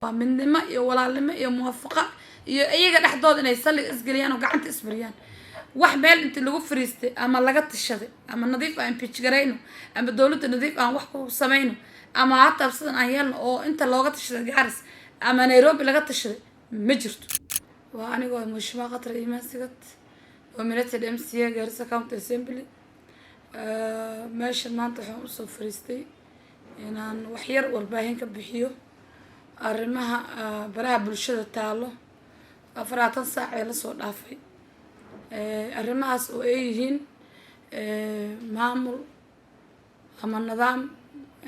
Waa midnimo iyo walaalnimo iyo muwaafaqa iyo iyaga dhexdooda inay salliga isgeliyaan oo gacanta ismariyaan. Wax meel inti lagu fariistay ama laga tashaday ama nadiif aan impeach garayno ama dowladda nadiif aan wax ku samayno ama hataa sidan aan yeelno oo inta looga tashaday Gaaris ama Nairobi laga tashaday ma jirto. Waa anigoo Mheshimiwa Qatar Iimaan Sigad, nominated MCA, Garissa County Assembly. Meeshan maanta waxaan usoo fariistay inaan waxyar warbaahin ka bixiyo arrimaha baraha bulshada taalo 24 saac ee lasoo dhaafay, arrimahaas oo ay yihiin maamul ama nidaam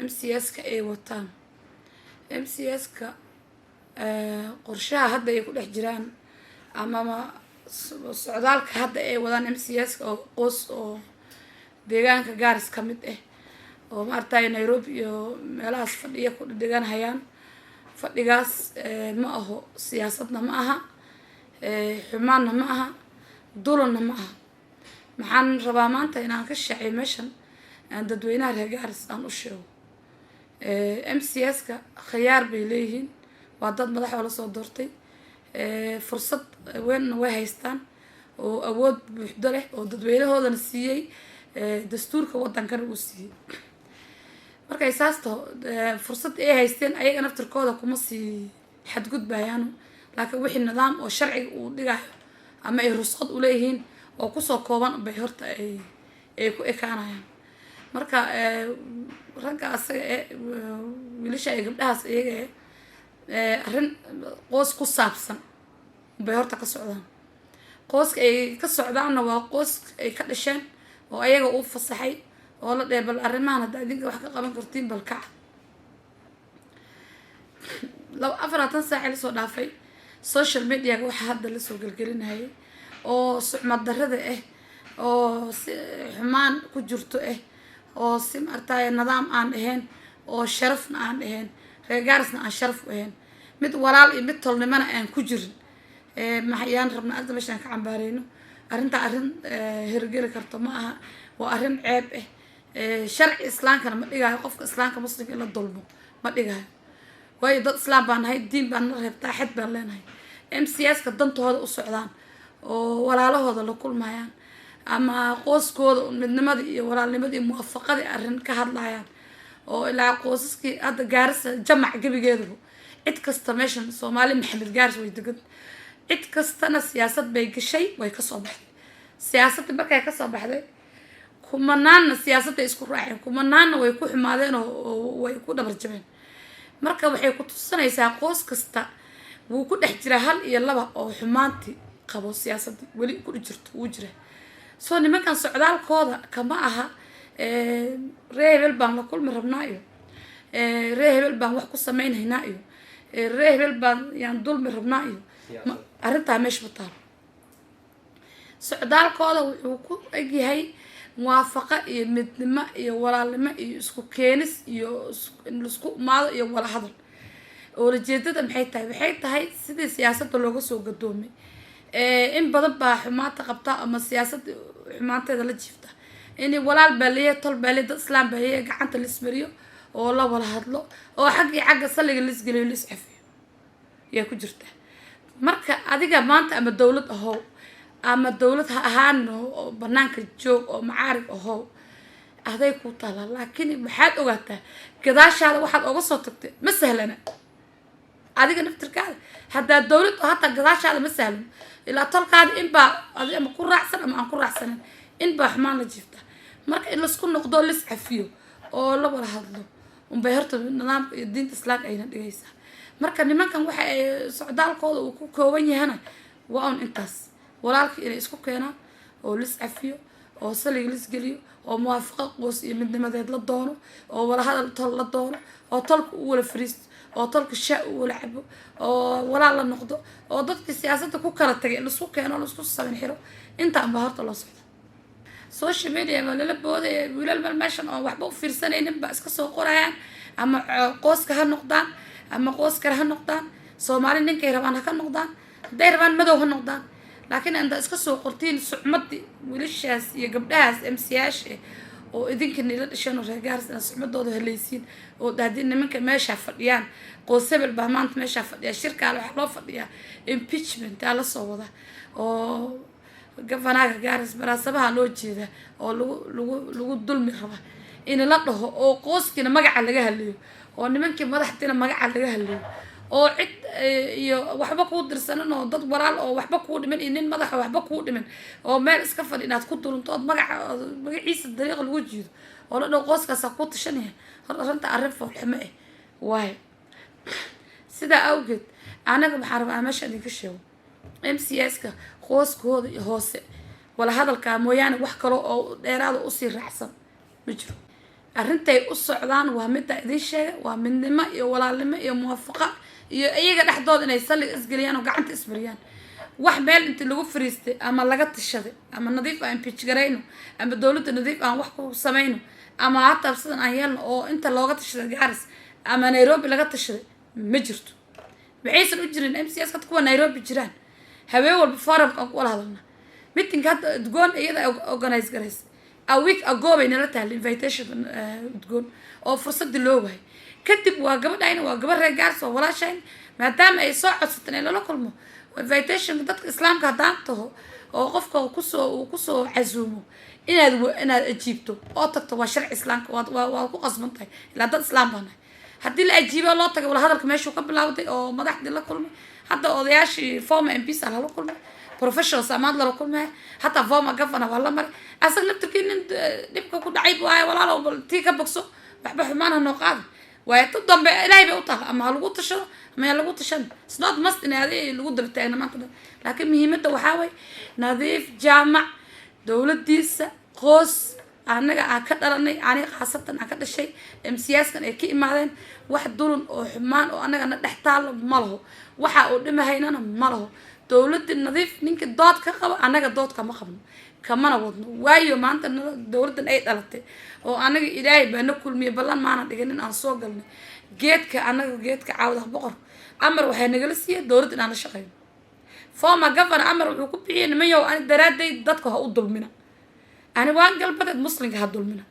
MCs-ka ay wataan. MCs-ka qorshaha hadda ay ku dhex jiraan amama socdaalka hadda ay wadaan MCs-ka oo qoys oo deegaanka Gaaris ka mid ah oo maaragtay Nairobi iyo meelahaas fadhiya ku dhiganhayaan. Fadhigaas ma aho siyaasadna, ma aha xumaanna, ma aha dulanna, ma aha. Maxaan rabaa maanta inaan ka shaaciyo meeshan, aan dadweynaha reer Gaaris aan u sheego: MCs-ka khiyaar bay leeyihiin, waa dad madax oo lasoo doortay, fursad weynna way haystaan oo awood buuxdo leh oo dadweynahoodana siiyey, dastuurka waddankana uu siiyey. Markay saas taho, fursad ay haysteen ayaga naftirkooda kuma sii xadgudbayaano, laakiin wixii nidaam oo sharciga uu dhigayo ama ay rusqad uleeyihiin oo kusoo kooban bay horta ay ku ekaanayaan. Marka ragga asaga ee wiilasha iyo gabdhahaas iyaga e arrin qoys ku saabsan bay horta ka socdaan. Qoyska ay ka socdaanna waa qoys ay ka dhasheen oo ayaga uu fasaxay oo la dheh: "Bal arrimahan hadda idinka wax ka qaban kartiin, bal kaca." 24 saaci lasoo dhaafay social mediaga waxaa hadda lasoo gelgelinayay oo sucmad darrada ah oo si xumaan ku jirto ah oo si maaragtay nidaam aan ahayn oo sharafna aan ahayn, reer Gaarisna aan sharaf u ahayn, mid walaal iyo mid tolnimona aan ku jirin, maxayaan rabnaa arrinta meeshaan ka cambaareyno. Arrintaa arrin hirgeli karto ma aha, waa arrin ceeb ah. Sharci islaamkana ma dhigaayo qofka islaamka muslimka in la dulmo, ma dhigaayo, waayo dad islaam baan nahay, diin baan na reebtaa, xad baan leenahay. MCs-ka dantooda u socdaan oo walaalahooda la kulmayaan ama qoyskooda midnimadii iyo walaalnimadii iyo muwaafaqadii arrin ka hadlayaan oo ilaa qoysaskii hadda Gaarisa jamac gebigeeduba, cid kasta meeshan Soomaali Maxamed Gaaris way degan, cid kastana siyaasad bay gashay, way kasoo baxday siyaasaddii. Markay kasoo baxday, kumanaanna siyaasadday isku raaceen, kumanaanna way ku xumaadeen oo way ku dhabar jabeen. Marka waxay ku tusinaysaa qoys kasta wuu ku dhex jiraa hal iyo laba oo xumaantii qabo, siyaasaddii weli ku jirto wuu jiraa. Soo nimankan socdaalkooda kama aha ree hebel baan la kulmi rabnaa iyo ree hebel baan wax ku sameynhaynaa iyo ree hebel baan yaan dulmi rabnaa iyo arrintaa meesha ma taalo. Socdaalkooda wuxuu ku egyahay muwaafaqo iyo midnimo iyo walaalnimo iyo isku keenis iyo in laisku imaado iyo wala hadal. Oolajeedada maxay tahay? Waxay tahay sidii siyaasadda looga soo gadoomay. In badan baa xumaanta qabta ama siyaasadda xumaanteeda la jiifta in walaal baa leeyahay, tol baa leeyahay, dad islaam baa leeyahay, gacanta laismariyo oo la wala hadlo oo xagga iyo xagga salliga laisgeliyo, lais cafiyo yaa ku jirta. Marka adiga maanta ama dowlad ahow ama dowlad ha ahaano oo banaanka joog oo macaarig ahow, aday ku taalaa, laakiin waxaad ogaataa gadaashaada waxaad oga soo tagtay ma sahlana. Adiga naftirkaada haddaa dowlad oo hataa gadaashaada ma sahlan, ilaa tolkaada inbaa adi ama ku raacsan ama aan ku raacsanin, inbaa xumaan la jiifta. Marka in laisku noqdo, lis cafiyo oo la wada hadlo unbay horta nidaamka iyo diinta islaamka ayna dhigaysaa. Marka nimankan waxa ay socdaalkooda uu ku kooban yahana waa un intaas: walaalka inay isku keenaan oo lis cafiyo oo saliga lis geliyo oo muwaafaqo qoys iyo midnimadeed la doono oo wala hadal tol la doono oo tolka u wala fariisto oo tolka shaa u wala cabo oo walaal la noqdo oo dadkii siyaasadda ku kala tagay in laisku keeno, laisku sabin xiro. Intaan baa horta loo socda. Social media baa lala boodaya, wiilal meel meeshan oo waxba u fiirsanaynin baa iska soo qorayaan, ama qooska ha noqdaan ama qoos kale ha noqdaan, Soomaali ninkay rabaan ha ka noqdaan, hadday rabaan madow ha noqdaan, laakiin inta iska soo qortiin sucmadii wiilashaas iyo gabdhahaas MCyaasha. Oo idinka nila dhasheen oo reer Gaaris inaad suxmadooda helaysiin oo haddii nimanka meeshaa fadhiyaan, qoos hebel baa maanta meeshaa fadhiya, shirkaa waxaa loo fadhiyaa impeachment aa lasoo wada oo governorka Gaaris baraasabaha loo jeeda oo lagu dulmi raba in la dhaho, oo qooskiina magaca laga hadlayo, oo nimankii madaxdiina magaca laga hadlayo, oo cid iyo waxba kuu dirsanin, oo dad walaal oo waxba kuu dhimin, iyo nin madaxa waxba kuu dhimin oo meel iska fadhi inaad ku dulunto, ood magaciisa dariiqa lagu jiido oo la dhaho qooskaasaa kuu tashanaya. Horta arrinta arrin foolxumo ah waayo. Sidaa awgeed anaga waxaan rabaa meesha idinka sheego, MCAs-ka qooskooda iyo hoose wala hadalkaa mooyaane, wax kale oo dheeraada usii raacsan ma jiro. Arrintay u socdaan waa midda idin sheegay, waa midnimo iyo walaalnimo iyo muwaafaqa iyo iyaga dhexdooda inay salliga isgeliyaan oo gacanta ismariyaan. Wax meel intii lagu fariistay ama laga tashaday ama Nadiif aan impeach garayno ama dowladda Nadiif aan wax ku samayno ama hataa sidan aan yeelno oo inta looga tashaday Gaaris ama Nairobi laga tashaday ma jirto. Maxaysan u jirin? MCAs hadda kuwa Nairobi jiraan habeen walba forumka aan ku wala hadalna. Meetingka hadda Udgoon iyada organize garaysay a week ago bay nala tahay invitation Udgoon oo fursadii loo waayay. Kadib waa gabadhayna, waa gabar reer Gaaris oo walaashayn, maadaama ay soo codsatay in lala kulmo invitation. Dadka Islaamka haddaan taho oo qofka kusoo casuumo inaad ajiibto oo tagto waa sharci Islaamka, waa ku qasban tahay, ilaa dad Islaam baa nahay. Haddii la ajiibo loo tagay, wala hadalka meeshuu ka bilowday oo madaxdii la kulmay, hadda odayaashii former MPs lala kulmay, professional samaad lala kulmay, hataa former governor waa la maray. Asaga laftirkii nin dhibka ku dhacay waaye. Walaalow, bal tii ka bogso, waxba xumaan ha noo qaada waayo. Tu dambe Ilaahay bay u tahay, ama ha lagu tashado ama yaa lagu tashan. It's not must in adi lagu daba taagna maanta dhan, laakiin muhiimadda waxaa way Nadiif Jaamac, dowladiisa, qoos annaga aan ka dhalanay, aniga khaasatan aan ka dhashay, MCAs-kan ay ka imaadeen, wax dulun oo xumaan oo annaga na dhex taalo ma laho, waxa uu dhimahaynana ma laho. Dowladda Nadiif ninka dood ka qabo, annaga dood kama qabno, kamana wadno, waayo maanta dowladdan ay dhalatay oo anaga Ilaahay baa na kulmiyay, ballan maana dhiganin aan soo galnay geedka. Annaga geedka Caawdaha Boqor amar waxay nagala siiyey dowladda inaan la shaqeyno. Former governor amar wuxuu ku bixiyay: "Nimanyow, ani daraadday dadka ha u dulmina, ani waan galbadeed Muslimka ha dulmina."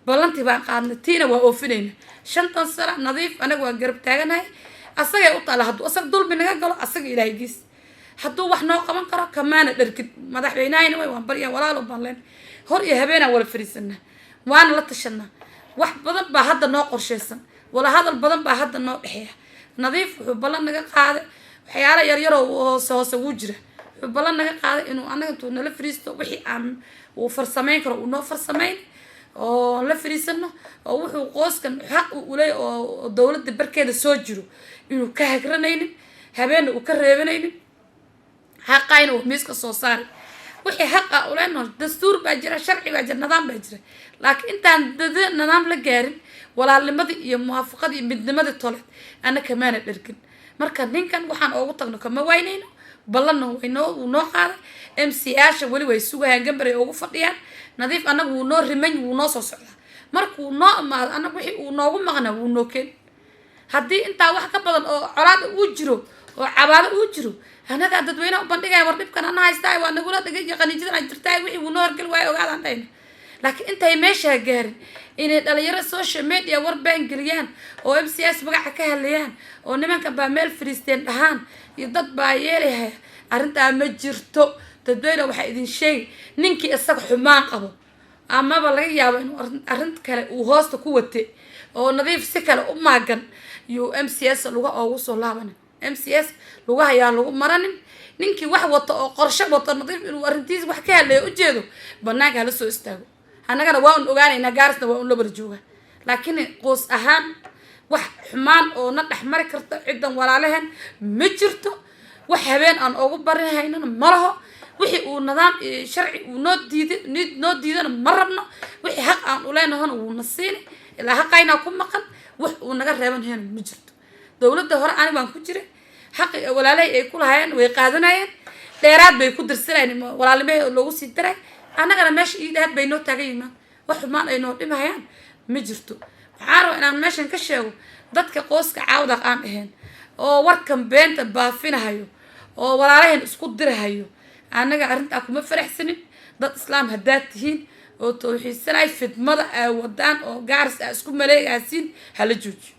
Ballantii baan qaadnay, tiina waa oofinayna. 5tan sano Nadiif anaga waan garab taaganahay. Asagay u taala hadduu asaga dulmi naga galo, asaga Ilaahay gees. Hadduu wax noo qaban karo, kamaana dharkin. Madaxweynahayna way waan baryaa, walaalo baan leen, hor iyo habeenaan wala fariisanaa, waana la tashanaa. Wax badan baa hadda noo qorshaysan, wala hadal badan baa hadda noo dhexeeya. Nadiif wuxuu ballan naga qaaday waxyaala yaryaroo hoose hoose wuu jira. Wuxuu ballan naga qaaday inuu anaga intuu nala fariisto, wixii aan uu farsamayn karo uu noo farsamayn oo la fariisano, oo wuxuu qooskan xaq uu uley oo dowladda barkeeda soo jiro inuu ka hagranaynin, habeenna uu ka reebanaynin, xaqayna uu miiska soo saari wixii xaqa uleno. Dastuur baa jira, sharci baa jira, nidaam baa jira, laakiin intaan nidaam la gaarin, walaalnimadii iyo muwaafaqadii iyo midnimadii toleed ana kamaana dhergin. Marka ninkan waxaan oogu tagno kama waynayno, ballanna waynoo wuu noo qaaday. MCAs-ha weli way sugayaan, gambaray ugu fadhiyaan. Nadiif annaga wuu noo riman, wuu noo soo socdaa. Markuu noo imaado, annaga wixii uu noogu maqnaa wuu noo keen. Haddii intaa wax ka badan oo colaada uu jiro oo cabaado uu jiro, annagaa dadweynaha u bandhigaya: "War, dhibkan ana haystaa, waa nagula dhigay iyo qaniijadan ay jirtaa, wixii wuu noo horgeli waayo, ogaadaan dhayna." Laakiin intay meeshaa gaarin, inay dhalinyaro social media war baan geliyaan oo MCAs magaca ka hadlayaan oo nimanka baa meel fariisteen dhahaan iyo dad baa yeelahaya, arrintaa ma jirto. Dadweyne waxaa idin sheegi, ninkii isaga xumaan qabo amaba laga yaabo inuu arrin kale uu hoosta ku wate oo Nadiif si kale u maagan, yuu MCAs luga oogu soo laabanin, MCAs lugaha yaa lagu maranin. Ninkii wax wato oo qorshe wato, Nadiif inuu arrintiisa wax ka hadlayo ujeedo, banaanka hala soo istaago. Annagana waa un ogaanaynaa, Gaarisna waa un la wada joogaa. Laakiin qoos ahaan wax xumaan oo na dhex mari karta ciddan walaalehen ma jirto. Wax habeen aan ugu barin haynana ma laho. Wixii uu nidaam iyo sharci uu noo diiday noo diidana ma rabno. Wixii xaq aan uleenahona wuuna siini, ilaa xaqaynaa ku maqan. Wax uu naga reeban hayna ma jirto. Dowladda hore ani baan ku jiray, xaqi walaalahay ay ku lahaayeen way qaadanayeen, dheeraad bay ku dirsanayeen, walaalnimahii loogu sii daray. Annagana meesha ii dhahaad bay noo taagan yihiin, wax xumaan ay noo dhimahayaan ma jirto. Waxaan rabaa inaan meeshan ka sheego dadka qooska Caawdaq aan ahayn oo warkan beenta baafinahayo oo walaalaheen isku dirahayo, annaga arrintaa kuma faraxsanin. Dad Islaam haddaad tihiin Oo tawxiidsanay, fidmada aa wadaan oo Gaaris aa isku maleegaasiin hala joojiyo.